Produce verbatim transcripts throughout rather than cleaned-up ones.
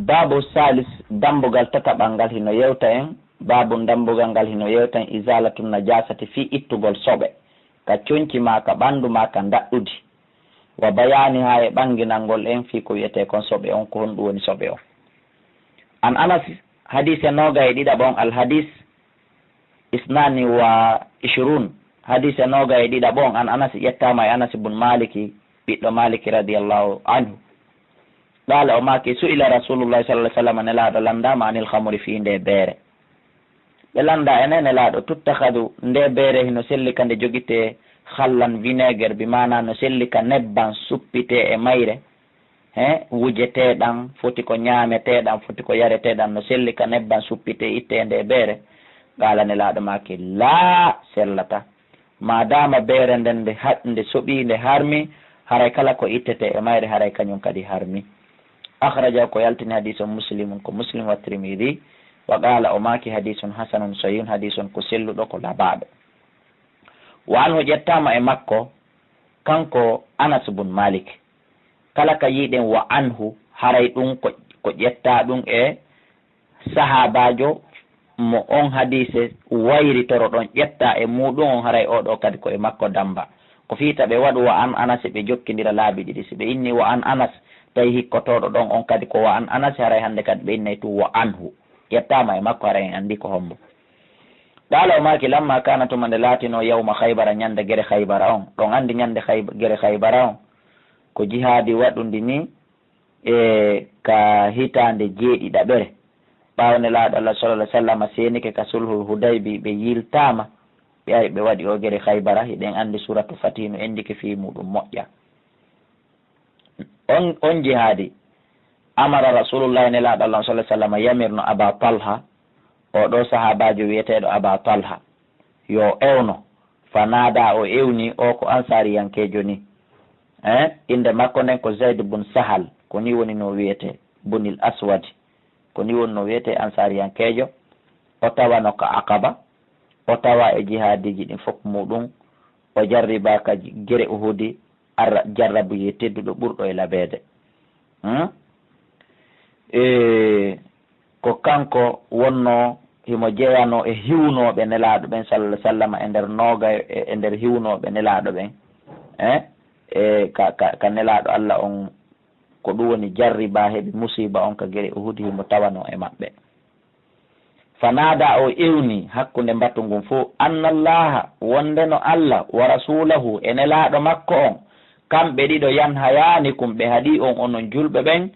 Baabu salis, dambugal tataɓal ngal hino yewta en, baabu dambugal ngal hino yewta en, izalatu najasati, fii ittugol soɓe, ka conci maa, ka ɓanndu maa, ka ndaɗɗudi. Wa bayaani, haa e ɓannginangol en fii ko wi'etee kon soɓe on, ko honɗum woni soɓe on. An Anas, hadiise noogay e ɗiɗaɓo on, al hadis isnani wa ishirun, hadiise noogay e ɗiɗaɓo on, an Anas, ƴettaama e Anas bun Maliki, ɓiɗɗo Maliki radiyallahu anhu. Qaala, o maaki, su'ila Rasulullahi sallallahu alaihi wasallam, Nelaaɗo lanndaama, anil khamri, fii ndee beere. Ɓe lannda ene Nelaaɗo, tuttakhadu, ndee beere hino selli ka nde jogitee khallan, vinaigre, bi maana no selli ka nebban suppitee e mayre, he, wujeteeɗan, foti ko ñaameteeɗan, foti ko yareteeɗan, no selli ka nebban suppitee ittee e ndee beere. Qaala, Nelaaɗo maaki, laa, sellataa. Maadaama beere nden nde ha-, nde soɓii, nde harmi, haray kala ko ittetee e mayre, haray kañum kadi harmi. Akhrajahu, ko yaltini hadiis on Muslimun, ko Muslim, wa Tirmidhi, wa qaala, o maaki, hadiisun hasanun sahihun, hadiis on ko selluɗo, ko labaaɗo. Wa anhu, ƴettaama e makko, kanko Anas bun Malik. Kala ka yiiɗen wa anhu, haray ɗum ko, ko ƴettaa ɗum e sahaabaajo mo on hadiise wayritoro ɗon, ƴettaa e muuɗum on, haray oo ɗoo kadi ko e makko damba. Ko fii ta ɓe waɗu wa an Anas, ɓe jokkindira laabi ɗiɗi. Si ɓe inni wa an Anas, tawi hikkotooɗo ɗon on kadi ko wa an Anas, haray hannde kadi ɓe innay tun wa anhu. Ƴettaama e makko, haray en anndi ko hombo. Qaala, o maaki, lamma kaana, tuma nde laatinoo, yawma Khaybara, ñande gere Khaybara on. Ɗon anndi ñande Khayb-, gere Khaybara on, ko jihaadi waɗundi ni, e ka hitaande jeeɗiɗaɓere, ɓaawo Nelaaɗo Allah sallallahu alaihi wasallam seenike ka sulhul Hudaybi, ɓe yiltaama, ɓe ari ɓe waɗi o gere Khaybara, hiɗen anndi suuratu Fatih no endike fii muuɗum moƴƴa. On, on jihaadi, amara Rasulullahi, Nelaaɗo Allah sallallahu alaihi wasallam yamirno Aba Talha, o ɗoo sahaabaajo wi'eteeɗo Aba Talha, yo ewno, fa naada, o ewni, o ko ansaariyankeejo ni. Eh, innde makko nden ko Zaid bun Sahal, ko ni woni no wi'etee, bunil Aswad, ko ni woni no wi'etee, ansaariyankeejo. O tawano ka Aqaba, o tawa e jihaadiiji ɗin fof muuɗum, o jarribaa ka gere Uhudi, arra-, jarrabuyee tedduɗo ɓurɗo e labeede. Hmm? E, ko kanko wonnoo himo jeyanoo e hiwnooɓe Nelaaɗo ɓen, sallallahu alaihi wasallam, e nder nooga, e, e nder hiwnooɓe Nelaaɗo ɓen. Eh? E, ka, ka, ka Nelaaɗo Allah on, ko ɗum woni jarriba heɓi musiba on ka gere Uhudi, himo tawanoo e maɓɓe. Fa naada, o ewni hakkunde mbatu ngun fof, anna Allaha, wonde no Allah, wa rasulahu, e Nelaaɗo makko on, kamɓe ɗiɗo, yanhayaanikum, ɓe haɗii on onon julɓe ɓen,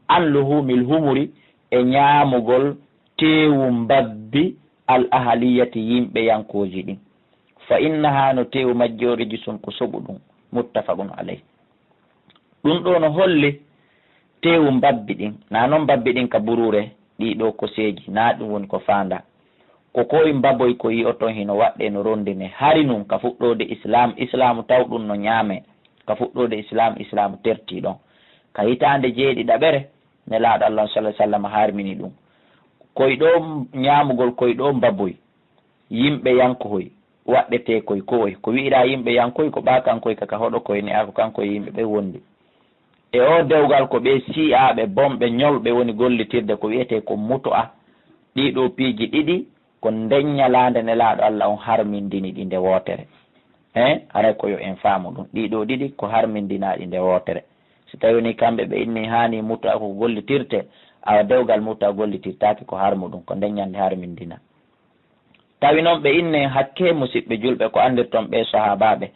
an luhumil humuri, e ñaamugol teewu mbabbi, al ahaliyati, yimɓeyankooji ɗin. Fa innaha, no teewu majji o, rijisun, ko soɓu ɗum. Muttafaqun alayh. Ɗum ɗoo no holli teewu mbabbi ɗin. Naa non mbabbi ɗin ka buruure, ɗii ɗoo koseeji, naa ɗum woni ko faandaa. Ko koy mbaboy ko yi'oton hino waɗɗee no rondinee. Hari nun ka fuɗɗoode Islaam, Islaamu taw ɗum no ñaamee. Ka fuɗɗoode Islaam, Islaamu tertii ɗon. Ka hitaande jeeɗiɗaɓere, Nelaaɗo Allah sallallahu alaihi wasallam harmini ɗum. Koy ɗoo ñaamugol koy ɗoo mbaboy. Yimɓeyankohoy, waɗɗetee koy kowoy. Ko wi'iraa yimɓeyankoy, ko ɓaakankoy ka, ka hoɗo koy ne, a ko kanko e yimɓe ɓen wondi. E oo dewgal ko ɓee sii'aaɓe, bonɓe, ñolɓe woni gollitirde ko wi'etee ko mutu'a. Ɗii ɗoo piiji ɗiɗi ko nden ñalaande Nelaaɗo Allah on harmindini ɗi nde wootere. Hein? Haray ko yo en faamu ɗum. Ɗii ɗoo ɗiɗi ko harmindinaaɗi nde wootere. Si tawii wonii kamɓe ɓe inni haani mutu'a ko gollitirte, awa dewgal mutu'a gollitirtaake ko harmu ɗum, ko nden ñande harmindina. Tawi non ɓe innee hakkee, musiɓɓe julɓe, ko anndirton ɓee sahaabaaɓe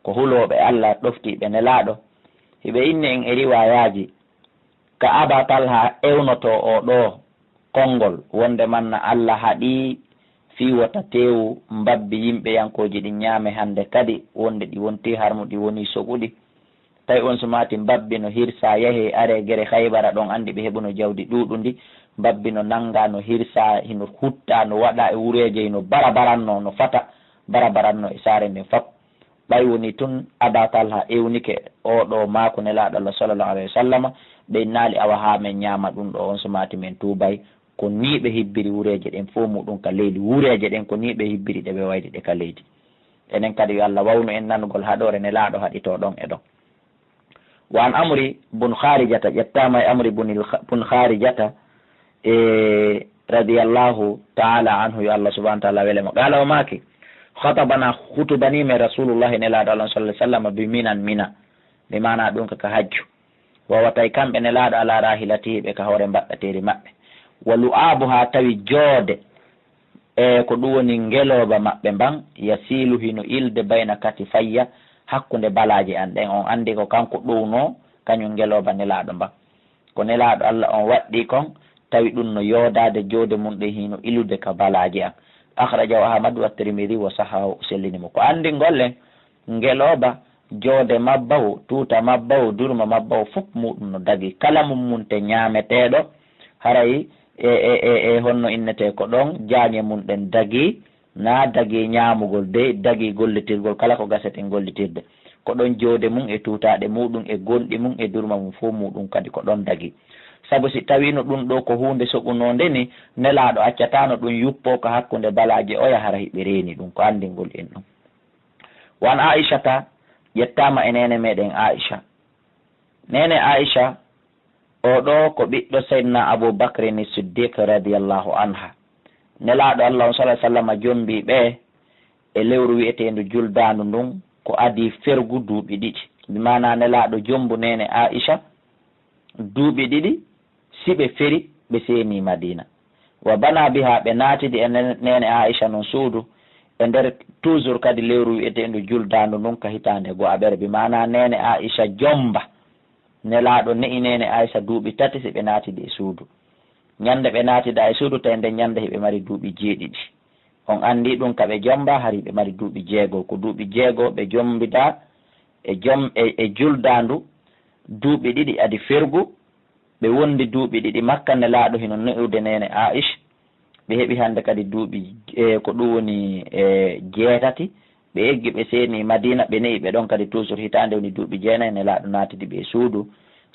ko hulooɓe Allah, ɗoftiiɓe Nelaaɗo. Hiɓe inni en e riwaayaaji ka Aba Talha ewnotoo oo ɗoo konngol, wonde man na Allah haɗii fii wota teewu mbabbi yimɓeyankooji ɗin ñaame hannde kadi, wonde ɗi wontii harmu, ɗi wonii soɓuɗi. Tawi on sumaati mbabbi no hirsaa, yahee aree gere Haybara, ɗon anndi ɓe heɓuno jawdi ɗuuɗundi. Mbabbi no nanngaa, no hirsaa, hino huttaa, no waɗaa e wureeje, hino barabarannoo, no fata barabarannoo e saare nden fop. Ɓay wonii tun Aba Talha ewnike oo ɗoo maaku Nelaaɗo Allah sallallahu alaihi wasallama, ɓe innaali awa haa men ñaama ɗum ɗoo, on sumaati men tuubay. Ko nii ɓe hibbiri wureeje ɗen, fow muuɗum ka leydi. Wureeje ɗen, ko nii ɓe hibbiri ɗe, ɓe wayli ɗe ka leydi. Enen kadi, yo Allah wawnu en nanugol haɗoore Nelaaɗo haɗitoo ɗon e ɗon. Wa an Amri bun Kharijata, ƴettaama e Amri bun il-, bun Kharijata, e radiyallahu ta'ala anhu, yo Allah subhanahu wa ta'ala wele mo. Qala, o maaki, khatabana, khutubani men Rasulullahi, Nelaaɗo Allah sallallahu alaihi wasallam, bi Minan, Mina. Bi maana ɗum ka, ka hajju. Wa wa tawi kamɓe Nelaaɗo ala rahilatihi, ɓe ka hoore mbaɗɗateeri maɓɓe. Wa lu'abuha, tawi joode, e ko ɗum woni ngelooba maɓɓe mban, yasilu, hino ilde, bayna katifayya, hakkunde balaaje an ɗen. On anndi ko kanko ɗownoo, kañum ngelooba Nelaaɗo mban. Ko Nelaaɗo Allah on waɗɗii kon, tawi ɗum no yoodaade, joode mum ɗen hino ilude ka balaaje an. Akhrajahu Ahmadu wa Tirmidhi wa sahahu, o sellini mo. Ko anndingol en, ngelooba, joode mabba o, tuuta mabba o, durma mabba o, fof muɗum no dagii. Kala mum munte ñaameteeɗo, haray e, e, e, e honno innetee ko ɗon, jaañe mum ɗen dagii, na dagii ñaamugol dey, dagii gollitirgol kala ko gaseten gollitirde. Ko ɗon joode mum e tuutaaɗe muɗum e gonɗi mum e durma mum fof muɗum kadi ko ɗon dagii. Sabu si tawiino ɗum ɗoo ko huunde soɓunoonde ni, Nelaaɗo accataano ɗum yuppoo ka hakkunde balaaje oya, hara hiɓe reeni ɗum, ko anndingol en ɗum. Wa an Aishata, ƴettaama e neene meɗen Aisha. Neene Aisha, oo ɗoo ko ɓiɗɗo Seydina Abu Bakri ni Siddiq radiyallahu anha. Nelaaɗo Allah on sallallahu alaihi wasallam jombii ɓe e lewru wi'eteendu juldaandu ndun ko adii fergu duuɓi ɗiɗi. Bi maana Nelaaɗo jombu neene Aisha duuɓi ɗiɗi, si ɓe feri, ɓe seeni Madina. Wa bana biha, ɓe naatidi e nen-, neene Aisha non suudu, e nder toujours kadi lewru wi'eteendu juldaandu ndun ka hitaande go'aɓere. Bi maana neene Aisha jomba, Nelaaɗo ne'i neene Aisha duuɓi tati si ɓe naatidi e suudu. Ñande ɓe naatida e suudu, tawi nden ñande hiɓe mari duuɓi jeeɗiɗi. On anndi ɗum ka ɓe jomba, hari ɓe mari duuɓi jeego. Ko duuɓi jeego ɓe jombida e jom-, e, e juldaandu, duuɓi ɗiɗi adi fergu, ɓe wondi duuɓi ɗiɗi Makka, Nelaaɗo hino ne'ude neene Aish. Ɓe heɓi hannde kadi duuɓi, e, ko ɗum woni, e, jeetati. Ɓe eggi, ɓe seeni Madina, ɓe ne'i ɓe ɗon kadi toujours hitaande woni duuɓi jeenayi, Nelaaɗo naatidi ɓe e suudu.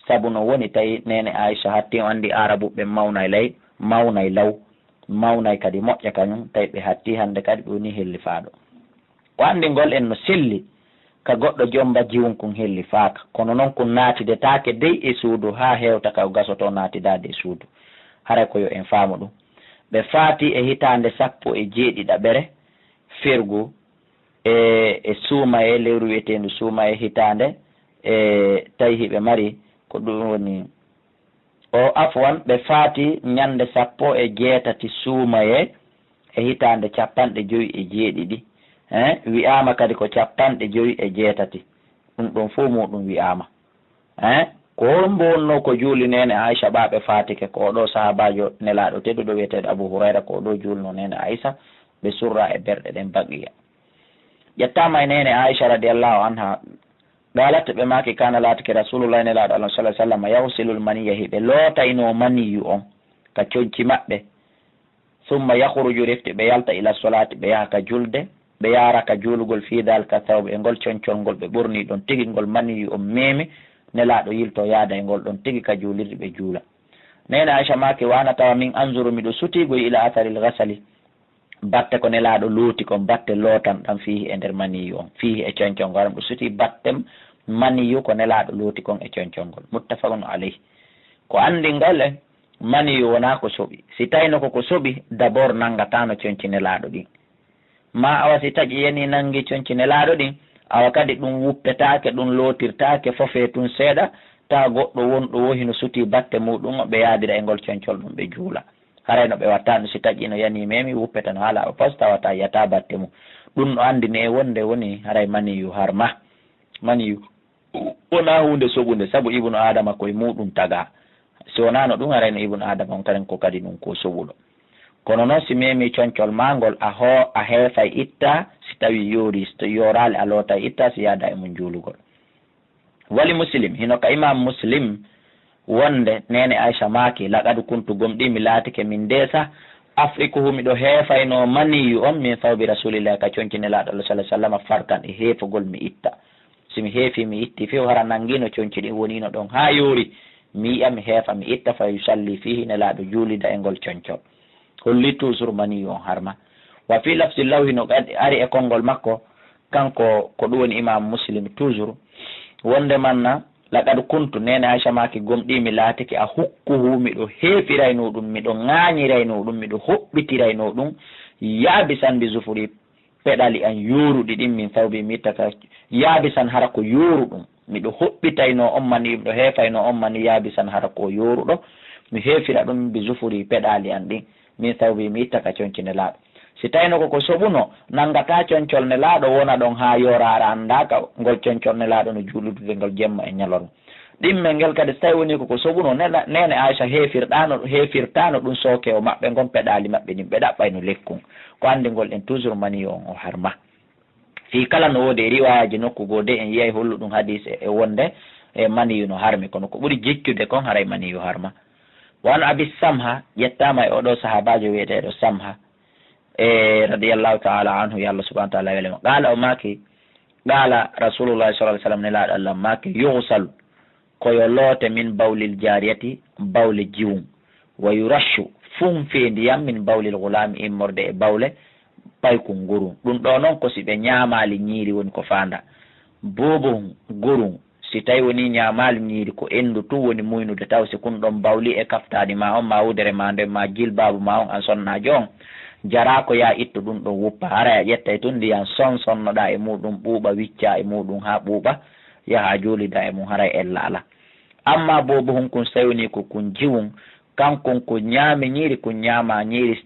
Sabu no woni tawi neene Aisha hatti, o anndi Aarabuɓe mawnay lay, mawnay law, mawnay kadi moƴƴa kañum, tawi ɓe hatti hannde kadi ɓe woni hellifaaɗo. Ko anndingol en no selli ka goɗɗo jomba jiwun kun hellifaaka. Kono non kun naatidetaake dey e suudu haa hewta ka o gasotoo naatidaade e suudu. Haray ko yo en faamu ɗum. Ɓe faati e hitaande sappo e jeeɗiɗaɓere fergu e, e suumaye, lewru wi'eteendu suumaye hitaande, e tawi hiɓe mari ko ɗum woni O, afwan, ɓe faati ñande sappo e jeetati suumaye e hitaande capanɗe jowi e jeeɗiɗi. Eh, wi'aama kadi ko capanɗe jowi e jeetati. Ɗum ɗon fof muɗum wi'aama. Eh, ko hombo wonnoo ko juuli neene Aisha ɓa ɓe faatike? Ko oɗo sahaabaajo Nelaaɗo tedduɗo wi'eteeɗo Abu Hurayra, ko oɗo juulno neene Aisha, ɓe surra e berɗe ɗen baqiya. Ƴettaama e neene Aisha radiyallahu anha, Qaalat, ɓe maaki, kaana laatike Rasuulullaahi, Nelaaɗo Allah, sallallaahu alayhi wa sallam, yaghsilul maniyya, hiɓe lootaynoo maniyu on ka conci maɓɓe. Summa yakhruju, refti ɓe yalta, ila solaati, ɓe yaha ka julde, ɓe yaara ka juulugol, fii daalika sawbi, e ngol concol ngol ɓe ɓornii ɗon tigi, ngol maniyu on meemi, Nelaaɗo yiltoo yaada e ngol ɗon tigi ka juulirde ɓe juula. Neene Aysa maaki, wa ana, tawa min, anzuru, miɗo sutii goy, ila atharil ghasali, batte ko Nelaaɗo looti kon, batte lootan ɗan, fiihi, e nder maniyu on, fiihi, e concol ngol. Aran ɗo suti batte maniyu ko Nelaaɗo looti kon e concol ngol. Muttafaqun alayhi. Ko anndingol en, maniyu wonaa ko soɓi. Si tawino ko ko soɓi, d'abord nanngataano conci Nelaaɗo ɗin. Maa awa si taƴi yanii nanngi conci Nelaaɗo ɗin, awa kadi ɗum wuppetaake, ɗum lootirtaake, fofee tun seeɗa, tawa goɗɗo wonɗo woo hino sutii batte muuɗum o, ɓe yaadira e ngol concol ɗum, ɓe juula. Haray no ɓe watta ɗum, si taƴi no yanii meemi, wuppeta no haala o pos, tawata yiyataa batte mum. Ɗum no anndinee wonde woni haray maniyu harma. Maniyu wonaa huunde soɓunde, sabu Ibnu Aadama ko e muuɗum tagaa. Si wonaano ɗum, haray no Ibnu Aadama on kadi ko kadi ɗum ko soɓuɗo. Kono non, si meemi concol maa ngol, a hoo-, a heefay itta, si tawii yoorii, si tawii yooraali, a lootay itta, si yaada e mum juulugol. Wali Muslim, hino ka Imaam Muslim, wonde neene Aysa maaki, laqad kuntu, gomɗii mi laatike min deesa, afrikuhu, miɗo heefaynoo maniyu on, min sawbi Rasuulillaahi, ka conci Nelaaɗo Allah, sallallaahu alayhi wa sallam, farkan, e heefugol mi itta. Si mi heefii mi ittii few, hara nanngiino conci ɗin, woniino ɗon haa yoori, mi yi'a mi heefa mi itta, fa yusalli fiihi, Nelaaɗo juulida e ngol concol. Holli toujours maniyu on harma. Wa fii lafzin lahu, hino ari e konngol makko, kanko ko ɗum woni Imaam Muslim toujours, wonde manna Laqad kuntu, neene Aysa maaki, gomɗii mi laatike, a hukkuhu, miɗo heefiraynoo ɗum, miɗo ŋaañiraynoo ɗum, miɗo hoɓɓitiraynoo ɗum, yaabisan bi zufuri, peɗaali an yooruɗi ɗin, min sawbi mi ittaka, yaabisan hara ko yooruɗum, miɗo hoɓɓitaynoo on mani, miɗo heefaynoo on mani, yaabisan hara ko yooruɗo, mi heefira ɗum bi zufuri, peɗaali an ɗin. Min sawbi mi ittaka conci Nelaaɗo. Si tawino ko ko soɓuno, nanngataa concol Nelaaɗo wona ɗon haa yoora hara anndaaka ngol concol Nelaaɗo no juuludude ngol jemma e ñalorma. Ɗimmel ngel kadi, si tawi woni ko ko soɓuno, nena-, neene Aysa heefirɗaano, heefirtaano ɗum sookewo maɓɓe ngon, peɗaali maɓɓe ɗin, ɓe ɗaɓɓayno lekkun. Ko anndi ngol ɗen toujours mani yo on o harma. Fii kala no woodi e riwaayaaji nokku goo de, en yi'ay holluɗum hadiis e, e wonde e maniyu no harmi, kono ko ɓuri jiccude kon haray maniyu harma. Wa an Abi Samha, yettaama e oɗo sahaabaajo wi'eteeɗo Samha, e radiyallahu ta'ala anhu, yo Allah subhanahu wa ta'ala wele mo. Qaala, o maaki, qaala Rasulullahi sallallahu alaihi wasallam, Nelaaɗo Allah maaki, yughsalu, ko yo loote, min bawlil jaariyati, bawle jiwun, wa yurashu, funfee ndiyam, min bawlil gulaami, immorde e bawle paykun ngurun. Ɗum ɗoo non ko si ɓe ñaamaali ñiiri woni ko faanda. Boobohun ngurun, si tawi woni ñaamaali ñiiri ko enndu tun woni muynude, taw si kun ɗon bawli e kaftaani ma on, ma wudere ma nden, ma jilbaabu ma on, an sonnaajo on, jaraa ko yaa ittu ɗum ɗon wuppa. Haray a ƴettay tun ndiyan son sonnoɗaa e muuɗum, ɓuuɓa, wiccaa e muuɗum haa ɓuuɓa, yaha juulidaa e mum, haray ella alaa. Amma boobohun kun, si tawi woni ko kun jiwun, kankun kun ñaami ñiiri, kun ñaamaa ñiiri, si